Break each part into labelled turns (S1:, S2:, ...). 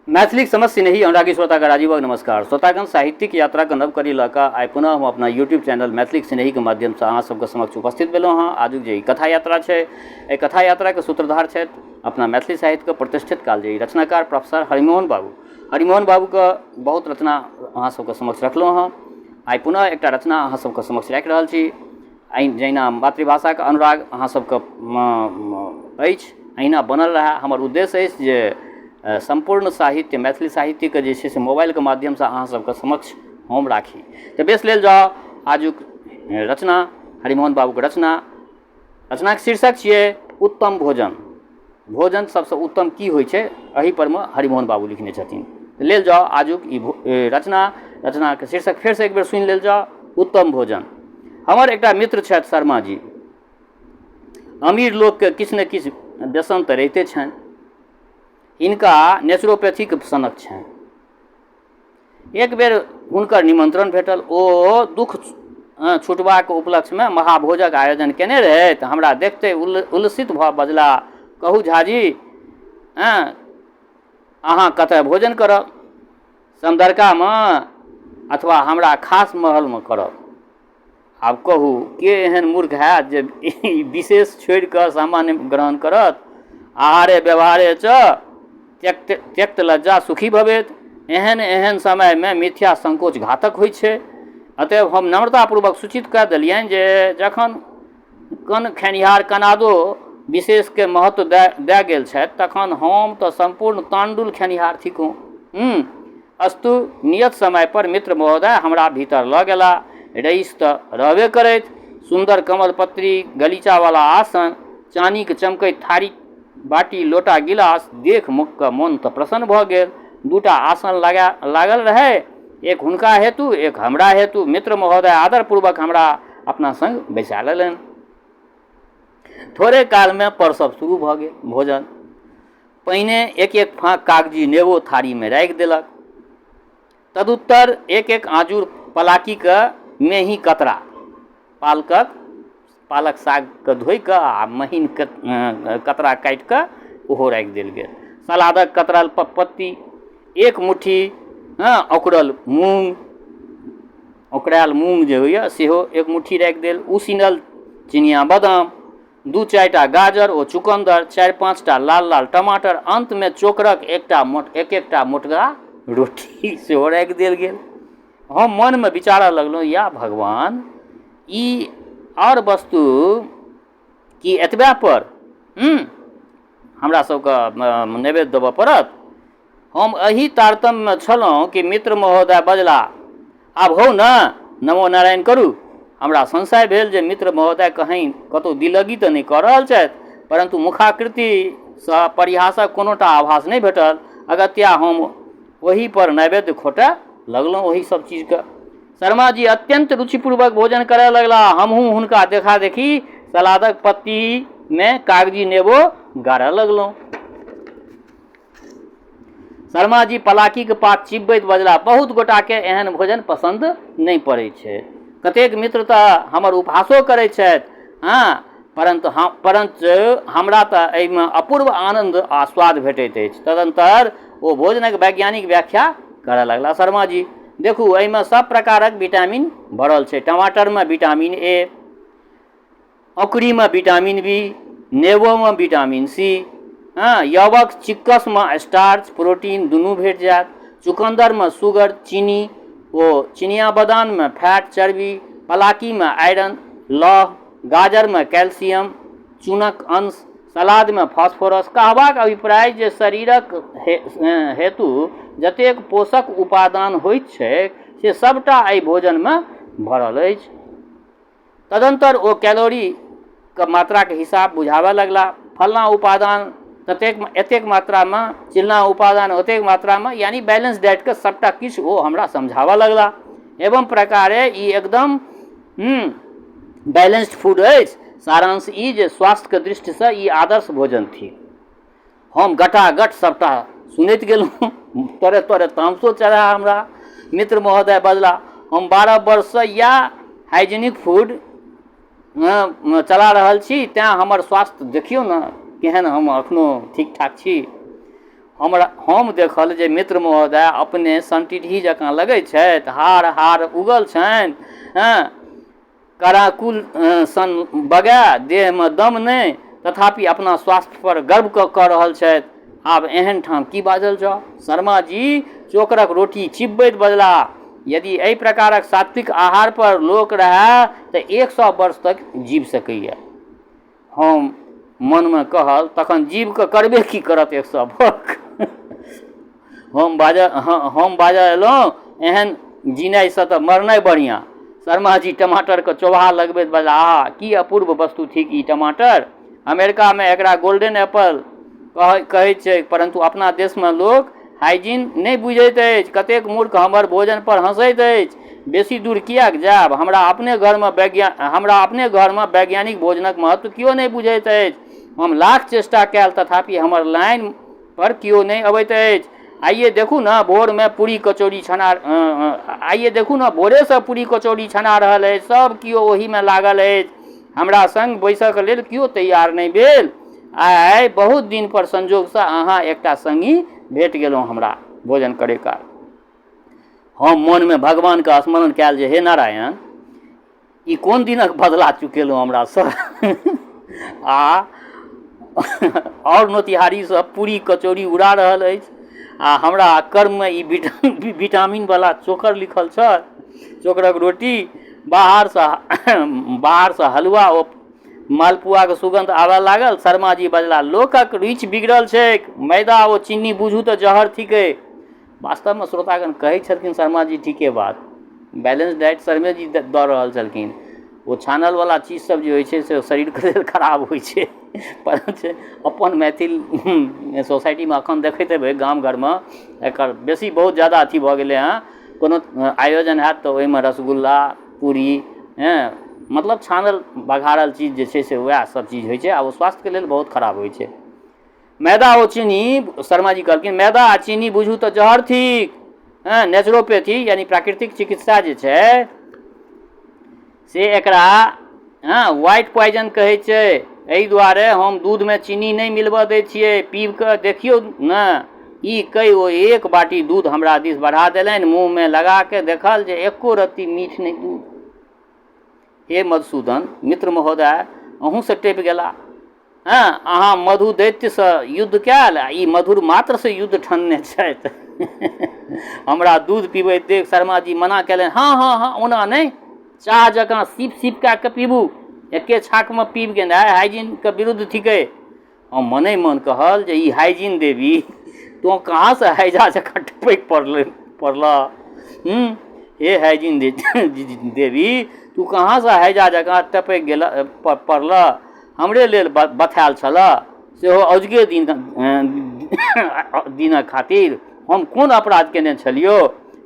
S1: मैथिलीक समस्त स्नेही अनुरागी श्रोताक राजीवक नमस्कार। श्रोतागण, साहित्यिक यात्राक नव कड़ी लऽ कऽ आइ पुनः हम अपना यूट्यूब चैनल मैथिलीक स्नेहीक माध्यमसँ अहाँ सबके समक्ष उपस्थित भेलहुँ हँ। आजुक जे ई कथा यात्रा छै, एहि कथा यात्राके सूत्रधार छथि अपना मैथिली साहित्यके प्रतिष्ठित कालजयी रचनाकार प्रोफेसर हरिमोहन बाबू। हरिमोहन बाबूके बहुत रचना अहाँ सबके समक्ष रखलहुँ हँ। आइ पुनः एकटा रचना अहाँ सबके समक्ष राखि रहल छी। जहिना मातृभाषाके अनुराग अहाँ सबके अछि, अहिना बनल रहए। हमर उद्देश्य अछि जे सम्पूर्ण साहित्य, मैथिली साहित्यके जे छै से मोबाइलके माध्यमसँ अहाँ सबके समक्ष हम राखी। तऽ बेस, लेल जाउ आजुक रचना, हरिमोहन बाबूके रचना। रचनाके शीर्षक छियै उत्तम भोजन। भोजन सबसँ उत्तम की होइ छै, एहि परमे हरिमोहन बाबू लिखने छथिन। लेल जाउ आजुक ई रचना। रचनाके शीर्षक फेरसँ एक बेर सुनि लेल जाउ, उत्तम भोजन। हमर एकटा मित्र छथि शर्मा जी। अमीर लोकके किछु ने किछु व्यसन तऽ रहिते छनि। हिनका नेचुरोपैथीके सनक छनि। एक बेर हुनकर निमन्त्रण भेटल। ओ दुःख छुटबाक उपलक्ष्यमे महाभोजक आयोजन केने रहथि। हमरा देखते उल्लसित भऽ बजला, कहू झाजी, अहाँ कतऽ भोजन करब, समदरकामे अथवा हमरा खास महलमे करब? आब कहू, के एहन मूर्ख हैत जे ई विशेष छोड़ि कऽ सामान्य ग्रहण करत? आहारे व्यवहारे च त्यक्त त्यक्त लज्जा सुखी भवेत। एहन एहन समयमे मिथ्या संकोच घातक होइ छै। अतएव हम नम्रतापूर्वक सूचित कऽ देलियनि जे जखन कन खेनिहार कनादो विशेषके महत्व दए गेल छथि, तखन हम तऽ सम्पूर्ण ताण्डुल खेनिहार थिकहुँ। अस्तु, नियत समय पर मित्र महोदय हमरा भीतर लऽ गेला। रईस तऽ रहबे करथि। सुन्दर कमलपत्री गलीचावला आसन, चानीक चमकैत थारी, बाटी, लोटा, गिलास देख कऽ मोन तऽ प्रसन्न भऽ गेल। दूटा आसन लागल रहै, एक हुनका हेतु, एक हमरा हेतु। मित्र महोदय आदरपूर्वक हमरा अपना संग बैसा लेलनि। थोड़े कालमे परसब शुरू भऽ गेल भोजन। पहिने एक एक फाँक कागजी नेबो थारीमे राखि देलक। तदुत्तर एक एक आँजुर पलाकीके मेही कतरा, पालक सागके धोइ कऽ आ महीन कतरा काटि कऽ ओहो राखि देल गेल। सलादक कतरल पत्ती, एक मुट्ठी, हँ, औकरल मूँग, औकरायल मूँग जे होइए, सेहो एक मुट्ठी राखि देल। उसिनल चिनिया बादाम, दू चारिटा गाजर ओ चुकन्दर, चारि पाँचटा लाल लाल टमाटर, अन्तमे चोकरक एकटा मोट एक एकटा मोटगर रोटी सेहो राखि देल गेल। हम मनमे विचारऽ लगलहुँ, या भगवान, ई आओर वस्तु की एतबे पर हमरा सबके नैवेद्य देबऽ पड़त? हम एही तारतम्यमे छलहुँ कि मित्र महोदय बजलाह, आब होउ ने, नमो नारायण करू। हमरा संशय भेल जे मित्र महोदय कहीं कतहु दिल्लगी तऽ नहि कऽ रहल छथि, परन्तु मुखाकृतिसँ परिहासक कोनोटा आभास नहि भेटल। अगत्या हम ओहि पर नैवेद्य खोटय लगलहुँ ओही सब चीजके। शर्मा जी अत्यन्त रुचिपूर्वक भोजन करय लगलाह। हमहूँ हुनका देखा देखी सलादक पत्तीमे कागजी नेबो गाड़य लगलहुँ। शर्मा जी पलाकीके पात चिबबैत बजलाह, बहुत गोटाके एहन भोजन पसन्द नहि पड़ै छै। कतेक मित्र तऽ हमर उपहासो करै छथि। हँ, परन्तु हम परञ्च हमरा तऽ एहिमे अपूर्व आनन्द आ स्वाद भेटैत अछि। तदन्तर ओ भोजनक वैज्ञानिक व्याख्या करऽ लगलाह शर्मा जी, देखू, एहिमे सब प्रकारक विटामिन भरल छै। टमाटरमे विटामिन ए, औंकरीमे विटामिन बी, नेबोमे विटामिन सी, हँ, यवक चिक्कसमे स्टार्च, प्रोटीन दुनू भेट जायत। चुकन्दरमे शुगर, चीनी ओ चिनिया बदाममे फैट, चर्बी, पलाकीमे आयरन, लौह, गाजरमे कैल्शियम, चूनक अंश, सलादमे फास्फोरस। कहबाक अभिप्राय जे शरीरक हेतु जतेक पोषक उपादान होइत छैक, से सभटा एहि भोजनमे भरल अछि। तदन्तर ओ कैलोरीके मात्राके हिसाब बुझाबऽ लगला, फल्लाँ उपादान ततेक एतेक मात्रामे, चिल्लाँ उपादान ओतेक मात्रामे, यानि बैलेंस डाइटके सभटा किछु ओ हमरा समझाबऽ लगला। एवं प्रकारे ई एकदम बैलेंस्ड फूड अछि। सारांश ई जे स्वास्थ्यके दृष्टिसँ ई आदर्श भोजन थिक। हम गटागट सभटा सुनैत गेलहुँ। तोरे तोरे तामसो चढ़ा हमरा। मित्र महोदय बजला, हम 12 वर्षसँ इएह हाइजीनिक फूड चला रहल छी, तेँ हमर स्वास्थ्य देखियौ ने केहन, हम एखनो ठीक ठाक छी। हमरा हम देखल जे मित्र महोदय अपने सनटिटही जकाँ लगै छथि, हाड़ हाड़ उगल छनि, हँ, कराकुल सन बगए, देहमे दम नहि, तथापि अपना स्वास्थ्यपर गर्व कऽ रहल छथि। आब एहन ठाम की बाजल जाओ? शर्माजी चोकरक रोटी चिबबैत बजलाह, यदि एहि प्रकारक सात्विक आहारपर लोक रहए तऽ 100 वर्ष तक जीबि सकैए। हम मनमे कहल, तखन जीविकऽ करबे की करत 100 बर्ख? हम बाजऽ एलहुँ, एहन जिनाइसँ तऽ मरनाइ बढ़िआँ। शर्माजी टमाटरके चोभा लगबैत बजलाह, आहा, की अपूर्व वस्तु थिक ई टमाटर! अमेरिकामे एकरा गोल्डेन एप्पल कहैत छैक, परन्तु अपना देशमे लोक हाइजीन नहि बुझैत अछि। कतेक मूर्ख हमर भोजनपर हँसैत अछि। बेसी दूर किएक जायब, हमरा अपने घरमे वैज्ञानिक भोजनक महत्व केओ नहि बुझैत अछि। हम लाख चेष्टा कयल तथापि हमर लाइन पर केओ नहि अबैत अछि। आइए देखू ने भोरमे पूरी कचौड़ी छना आइए देखू ने भोरेसँ पूरी कचौड़ी छना रहल अछि। सभ केओ ओहीमे लागल अछि। हमरा सङ्ग बैसऽके लेल केओ तैयार नहि भेल। आइ बहुत दिनपर संजोगसँ अहाँ एकटा सङ्गी भेट गेलहुँ हमरा भोजन करै काल। हम मोनमे भगवानके स्मरण कयल जे हे नारायण, ई कोन दिनक बदला चुकेलहुँ हमरासँ? आ आओर नोतिहारी सब पूरी कचौड़ी उड़ा रहल अछि आ हमरा कर्ममे ई विटामिनवला चोकर लिखल छल, चोकरक रोटी। बाहरसँ हलुआ ओ मालपुआके सुगन्ध आबऽ लागल। शर्माजी बजलाह, लोकक रुचि बिगड़ल छैक। मैदा ओ चीनी बुझू तऽ जहर थिकै। वास्तवमे श्रोतागण, कहै छलखिन शर्माजी ठीके बात। बैलेंस डाइट शर्मेजी दऽ रहल छलखिन। ओ छानलवला चीज सब जे होइ छै से शरीरके लेल खराब होइ छै। परञ्च अपन मैथिल सोसाइटीमे एखन देखैत हेबै, गाम घरमे एकर बेसी बहुत जादा अथी भऽ गेलै हँ। कोनो आयोजन हैत तऽ ओहिमे रसगुल्ला, पूरी, हँ, मतलब छानल बघारल चीज जे छै से वएह सब चीज होइ छै आ ओ स्वास्थ्यके लेल बहुत खराब होइ छै। मैदा ओ चीनी, शर्मा जी कहलखिन, मैदा आ चीनी बुझू तऽ जहर थिक। हँ, नेचुरोपैथी यानि प्राकृतिक चिकित्सा जे छै से एकरा, हँ, व्हाइट पॉइजन कहै छै। एहि दुआरे हम दूधमे चीनी नहि मिलबऽ दै छियै। पीब कऽ देखियौ ने। ई कहि ओ एक बाटी दूध हमरा दिस बढ़ा देलनि। मुँहमे लगा कऽ देखल जे एको रत्ती मीठ नहि दूध। हे मधुसूदन, मित्र महोदय अहूँसँ टपि गेला। हँ, अहाँ मधु दैत्यसँ युद्ध कयल आ ई मधुर मात्रसँ युद्ध ठनने छथि। हमरा दूध पीबैत देख शर्माजी मना कयलनि, हँ हँ हँ, ओना नहि, चाह जकाँ सिप सिप कए कऽ पीबू। एके छाकमे पीब गेनाइ हाइजीनके विरुद्ध थिकै। हम मने मन कहल जे ई हाइजीन देवी, तोँ कहाँसँ हैजा जकाँ टपकि पड़लह? हे हाइजीन देवी, तू कहाँसँ हैजा जकाँ टपकि गेलह पड़लह? हमरे लेल बथायल छलह, सेहो औजगे दिनक खातिर? हम कोन अपराध केने छलियौ?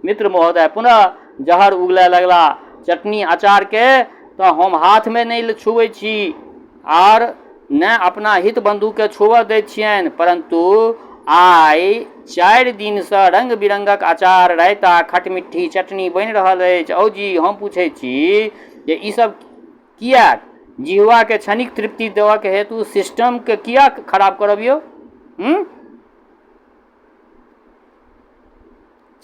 S1: मित्र महोदय पुनः जहर उगलय लगला, चटनी अचारके तऽ हम हाथमे नहि छुबै छी आर ने अपना हित बन्धुके छुबऽ दैत छियनि, परन्तु आइ 4 दिनसँ रङ्ग बिरङ्गक अचार, रायता, खटमिट्ठी, चटनी बनि रहल अछि। औजी, हम पुछैत छी जे ई सब किएक? जिह्वाके क्षणिक तृप्ति देबऽके हेतु सिस्टमके किएक खराब करब यौ?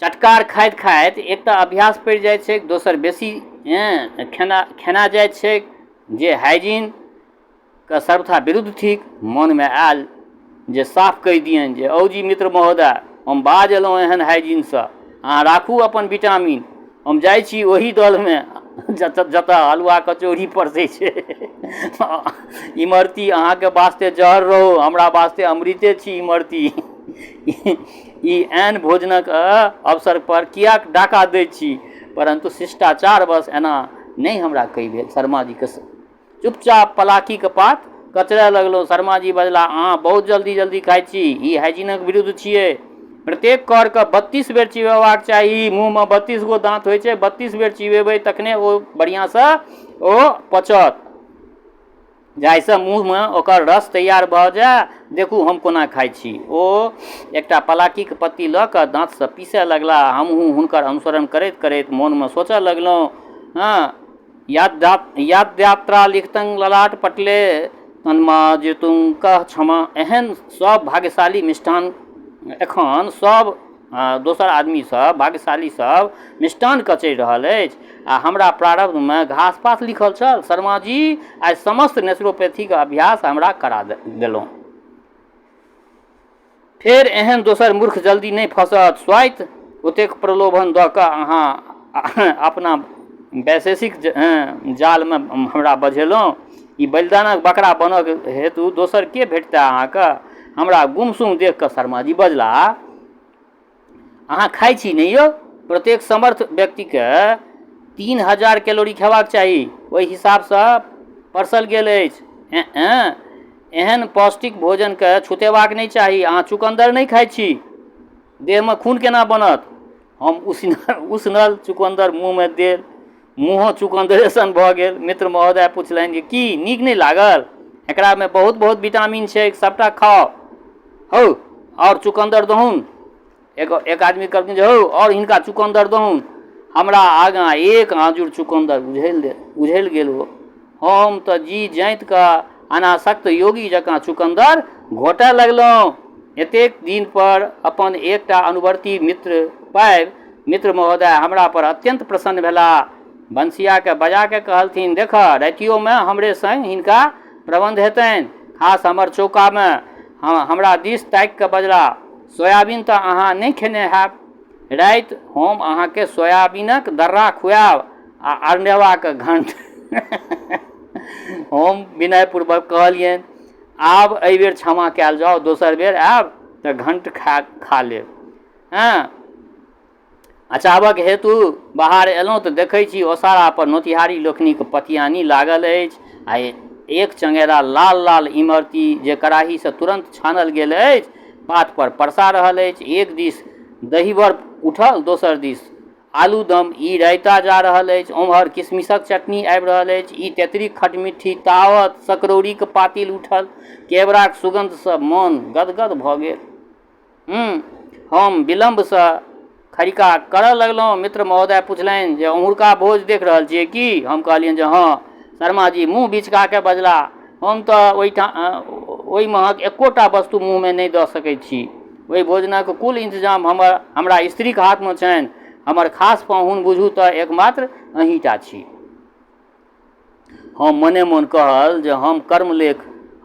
S1: चटकार खाइत खाइत एक तऽ अभ्यास पड़ि जाइत छैक, दोसर बेसी खेना जाइत छैक, जे हाइजीनके सर्वथा विरुद्ध थिक। मनमे आयल जे साफ कहि दियनि जे औजी मित्र महोदय, हम बाज एलहुँ एहन हाइजीनसँ। अहाँ राखू अपन विटामिन, हम जाइ छी ओही दलमे जतऽ जतऽ हलुआ कचौड़ी परसै छै। इमरती अहाँके वास्ते जहर रहू, हमरा वास्ते अमृते छी इमरती। ई एहन भोजनक अवसर पर किएक डाका दै छी? परन्तु शिष्टाचारवश एना नहि हमरा कहि भेल। शर्माजीके चुपचाप पलाकीके पात कचरय लगलहुँ। शर्माजी बजलाह, अहाँ बहुत जल्दी जल्दी खाइ छी, ई हाइजीनक विरुद्ध छियै। प्रत्येक करके 32 बेर चिबेबाक चाही। मुँहमे 32 गो दाँत होइ छै। 32 बेर चिबेबै तखने ओ बढ़िआँसँ ओ पचत, जाहिसँ मुँहमे ओकर रस तैयार भऽ जाय। देखू हम कोना खाइ छी। ओ एकटा पलाकीके पत्ती लऽ कऽ दाँतसँ पीसय लगलाह। हमहूँ हुनकर अनुसरण करैत करैत मोनमे सोचऽ लगलहुँ, हँ, याद्यात्रा लिखतंग ललाट पटले तन्मा जेतुं कह क्षमा। एहन सब भाग्यशाली मिष्ठान एखन सभ दोसर आदमीसभ भाग्यशालीसभ मिष्टान्न कचरि रहल अछि आ हमरा प्रारब्धमे घास पात लिखल छल। शर्माजी आइ समस्त नेचुरोपैथीक अभ्यास हमरा करा देलहुँ। फेर एहन दोसर मूर्ख जल्दी नहि फँसत। स्वाइत ओतेक प्रलोभन दऽ कऽ अहाँ अपना वैशेषिक जालमे हमरा बझेलहुँ। ई बलिदानक बकरा बनऽके हेतु दोसर के भेटतै अहाँके? हमरा गुमसुम देखि कऽ शर्माजी बजलाह, अहाँ खाइ छी नहि यौ? प्रत्येक समर्थ व्यक्तिके 3000 कैलोरी खेबाक चाही, ओहि हिसाबसँ परसल गेल अछि। एहन पौष्टिक भोजनके छुतेबाक नहि चाही। अहाँ चुकन्दर नहि खाइ छी, देहमे खून केना बनत? हम उसनल चुकन्दर मुँहमे देल, मुँहो चुकन्दरे सन भऽ गेल। मित्र महोदय पुछलनि जे की नीक नहि लागल? एकरामे बहुत बहुत विटामिन छैक, सभटा खाउ। हौ, आओर चुकन्दर दहुन। एक आदमी कहलखिन जे हौ, आओर हिनका चुकन्दर दहुन। हमरा आगाँ एक आँजुर चुकन्दर उझेल गेल ओ। हम तऽ जी जाँति कऽ अनासक्त योगी जकाँ चुकन्दर घोटय लगलहुँ। एतेक दिनपर अपन एकटा अनुवर्ती मित्र पाबि मित्र महोदय हमरा पर अत्यन्त प्रसन्न भेलाह। भनसियाकेँ बजा कऽ कहलथिन, देखह, रातियोमे हमरे सङ्ग हिनका प्रबन्ध हेतनि, खास हमर चौकामे। हमरा दिस ताकि कऽ बजलाह, सोयाबीन तऽ अहाँ नहि खेने हैब। राति हम अहाँकेँ सोयाबीनक दर्रा खुआयब आ अरनेवाक घण्ट। हम विनयपूर्वक कहलियनि, आब एहि बेर क्षमा कयल जाउ, दोसर बेर आयब तऽ घण्ट खा लेब। हँ, अचाबक हेतु बाहर एलहुँ तऽ देखै छी ओसारापर नोतिहारी लोकनिक पतियानी लागल अछि आ एक चङ्गेरा लाल लाल इमरती जे कड़ाहीसँ तुरन्त छानल गेल अछि पातपर परसा रहल अछि। एक दिस दहीबर उठल, दोसर दिस आलूदम ई रायता जा रहल अछि, ओम्हर किशमिशक चटनी आबि रहल अछि, ई तेतरीक खटमिट्ठी, तावत सकरौरीक पातिल उठल, केवड़ाक सुगन्धसँ मोन गदगद भऽ गेल। हम विलम्बसँ खरिका करऽ लगलहुँ। मित्र महोदय पुछलनि जे ओम्हुरका भोज देख रहल छियै की? हम कहलियनि जे हँ। शर्माजी मुँह बिचका कऽ बजलाह, हम तऽ ओहिठाम ओहि महक एकोटा वस्तु मुँहमे नहि दऽ सकै छी। ओहि भोजनक कुल इन्तजाम हमरा स्त्रीक हाथमे छनि। हमर खास पाहुन बुझू तऽ एकमात्र अहीँटा छी। हम मने मोन कहल जे हम कर्मलेख,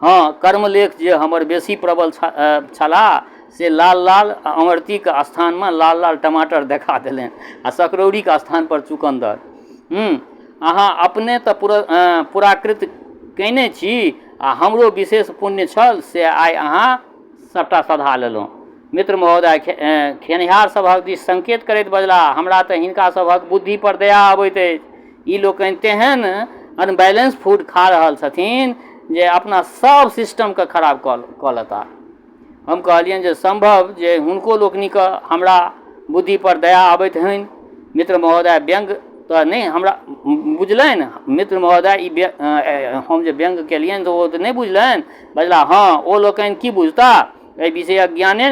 S1: हँ कर्मलेख जे हमर बेसी प्रबल छलाह से लाल लाल अमरतीके स्थानमे लाल लाल टमाटर देखा देलनि आ सकरौरीके स्थानपर चुकन्दर। अहाँ अपने तऽ पुराकृत कयने छी आ हमरो विशेष पुण्य छल से आइ अहाँ सभटा सधा लेलहुँ। मित्र महोदय खेनिहार सभक दिस संकेत करैत बजलाह, हमरा तऽ हिनका सभक बुद्धिपर दया अबैत अछि। ई लोकनि तेहन अनबैलेंस फूड खा रहल छथिन जे अपना सभ सिस्टमके खराब कऽ लेताह। हम कहलियनि जे सम्भव जे हुनको लोकनिके हमरा बुद्धिपर दया अबैत होइन। मित्र महोदय व्यङ्ग तऽ नहि हमरा बुझलनि। मित्र महोदय ई हम जे व्यङ्ग केलियनि तऽ ओ तऽ नहि बुझलनि। बजलाह, हँ, ओ लोकनि की बुझताह, एहि विषयक ज्ञाने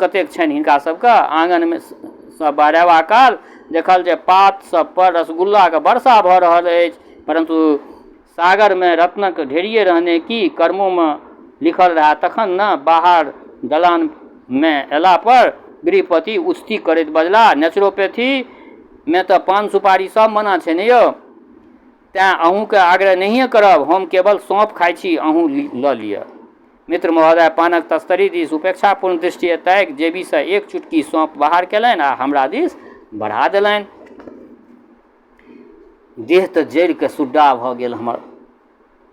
S1: कतेक छनि हिनका सबके। आङनमे सँ बहरेबा काल देखल जे पात सबपर रसगुल्लाके वर्षा भऽ रहल अछि, परन्तु सागरमे रत्नक ढेरिए रहने की कर्मोमे लिखल रहए तखन ने। बाहर दलानमे अयलापर गृहपति उचती करैत बजलाह, नेचुरोपैथीमे तऽ पान सुपारी सब मना छै ने यौ, तेँ अहूँके आग्रह नहिए करब। हम केवल सौंफ खाइ छी, अहूँ लऽ लिअ। मित्र महोदय पानक तस्तरी दिस उपेक्षापूर्ण दृष्टिए ताकि जेबीसँ एक चुटकी सौंफ बाहर केलनि आ हमरा दिस बढ़ा देलनि। देह तऽ जरिकऽ सुड्डाह भऽ गेल हमर,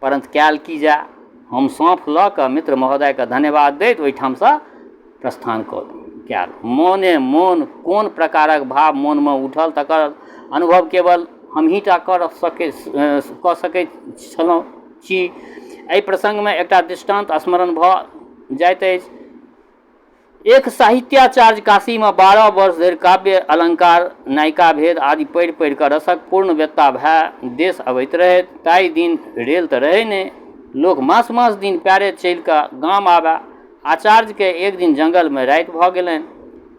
S1: परन्तु कयल की जाय। हम सौंफ लऽ कऽ मित्र महोदयके धन्यवाद दैत ओहिठामसँ प्रस्थान कऽ कयल। मोने मोन कोन प्रकारक भाव मोनमे उठल तकर अनुभव केवल हमहीँ टा कऽ सकैत छलहुँ छी। एहि प्रसङ्गमे एकटा दृष्टान्त स्मरण भऽ जाइत अछि। एक साहित्याचार्य काशीमे 12 वर्ष धरि काव्य, अलङ्कार, नायिका भेद आदि पढ़ि पढ़ि कऽ रसक पूर्ण वेत्ता भए देश अबैत रहथि। ताहि दिन रेल तऽ रहै नहि, लोक मास मास दिन पैरे चलि कऽ गाम आबए। आचार्यके एक दिन जङ्गलमे राति भऽ गेलनि।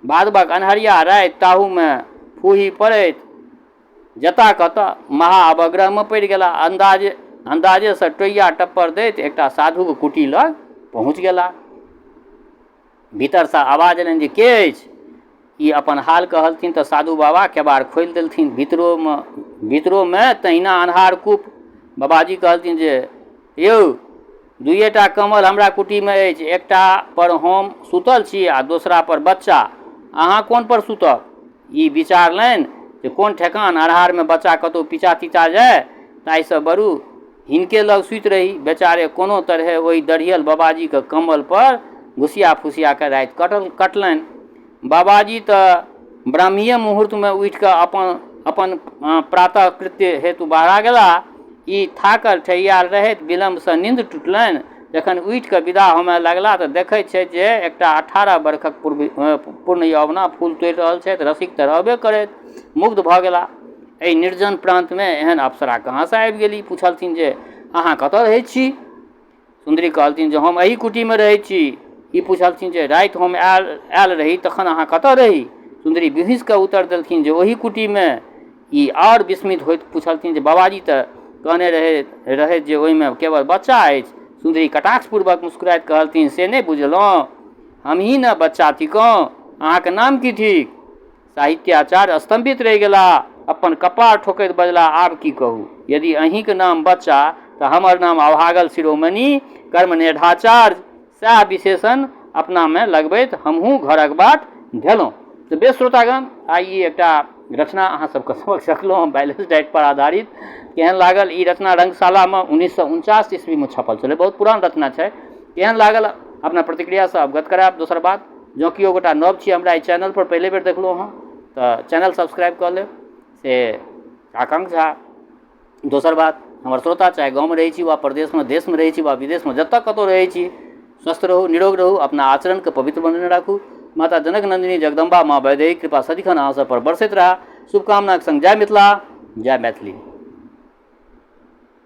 S1: भादवक अन्हरिया राति, ताहूमे फूही पड़ैत, जतऽ कतऽ महा अवग्रहमे पड़ि गेला। अन्दाजेसँ टोइया टप्पर दैत एकटा साधुक कुटी लग पहुँच गेला। भीतरसँ आवाज एलनि जे के अछि? ई अपन हाल कहलथिन तऽ साधु बाबा केबाड़ खोलि देलथिन। भीतरोमे भीतरोमे तहिना अन्हार कुप। बाबाजी कहलथिन जे यौ दुइएटा कम्बल हमरा कुटीमे अछि। एकटा पर हम सुतल छी आ दोसरा पर बच्चा। अहाँ कोन पर सुतब? ई विचारलनि जे कोन ठेकान अन्हारमे बच्चा कतहु पिचा तिचा जाय ताहिसँ बरू हिनके लग सुति रही। बेचारे कोनो तरहे ओहि दढ़ियल बबाजीक कम्बल पर घुसिया फुसिया कऽ राति कटल कटलनि। बाबाजी तऽ ब्राह्मीए मुहूर्तमे उठि कऽ अपन अपन प्रातः कृत्य हेतु बहरा गेलाह। ई थाकल ठेहियाल रहथि। विलम्बसँ निन्द टुटलनि। जखन उठि कऽ विदा होमय लगलाह तऽ देखैत छथि जे एकटा 18 बरखक पूर्व पूर्ण यौवना फूल तोड़ि रहल छथि। रसिक तऽ रहबे करथि। मुग्ध भऽ गेलाह। एहि निर्जन प्रान्तमे एहन अप्सरा कहाँसँ आबि गेली? पुछलथिन जे अहाँ कतऽ रहै छी? सुन्दरी कहलथिन जे हम एही कुटीमे रहै छी। ई पुछलथिन जे राति हम आयल आयल रही तखन अहाँ कतऽ रही? सुन्दरी बिहुँसि कऽ उत्तर देलथिन जे ओही कुटीमे। ई आओर विस्मित होइत पुछलथिन जे बाबाजी तऽ कहने रहै रहथि जे ओहिमे केवल बच्चा अछि। सुन्दरी कटाक्षपूर्वक मुस्कुराइत कहलथिन से नहि बुझलहुँ? हमही ने बच्चा थिकहुँ। अहाँके नाम की थिक? साहित्याचार्य स्तम्भित रहि गेलाह। अपन कपार ठोकैत बजलाह, आब की कहू? यदि अहींक नाम बच्चा तऽ हमर नाम अभागल शिरोमणि कर्मनेढ़ाचार्य। सएह विशेषण अपनामे लगबैत हमहूँ घरक बाट धेलहुँ। तऽ बेस श्रोतागण, आइ ई एकटा रचना अहाँ सबके समक्ष रखलहुँ हम बैलेंस डाइट पर आधारित। केहन लागल? ई रचना रंगशालामे 1949 ईस्वीमे छपल छलै। बहुत पुरान रचना छै। केहन लागल? अपना प्रतिक्रियासँ अवगत करायब। दोसर बात, जँ केओ गोटा नव छी हमरा एहि चैनलपर पहिले बेर देखलहुँ हँ तऽ चैनल सब्सक्राइब कऽ लेब से आकांक्षा। दोसर बात, हमर श्रोता चाहे गाँवमे रहै छी वा परदेशमे, देशमे रहै छी वा विदेशमे, जतऽ कतहु रहै छी, स्वस्थ रहू, निरोग रहू, अपना आचरणके पवित्र बनेने राखू। माता जनक नन्दिनी जगदम्बा माँ वैदेही कृपा सदिखन अहाँ सब पर बरसैत रहए। शुभकामनाके सङ्ग जय मिथिला, जय मैथिली।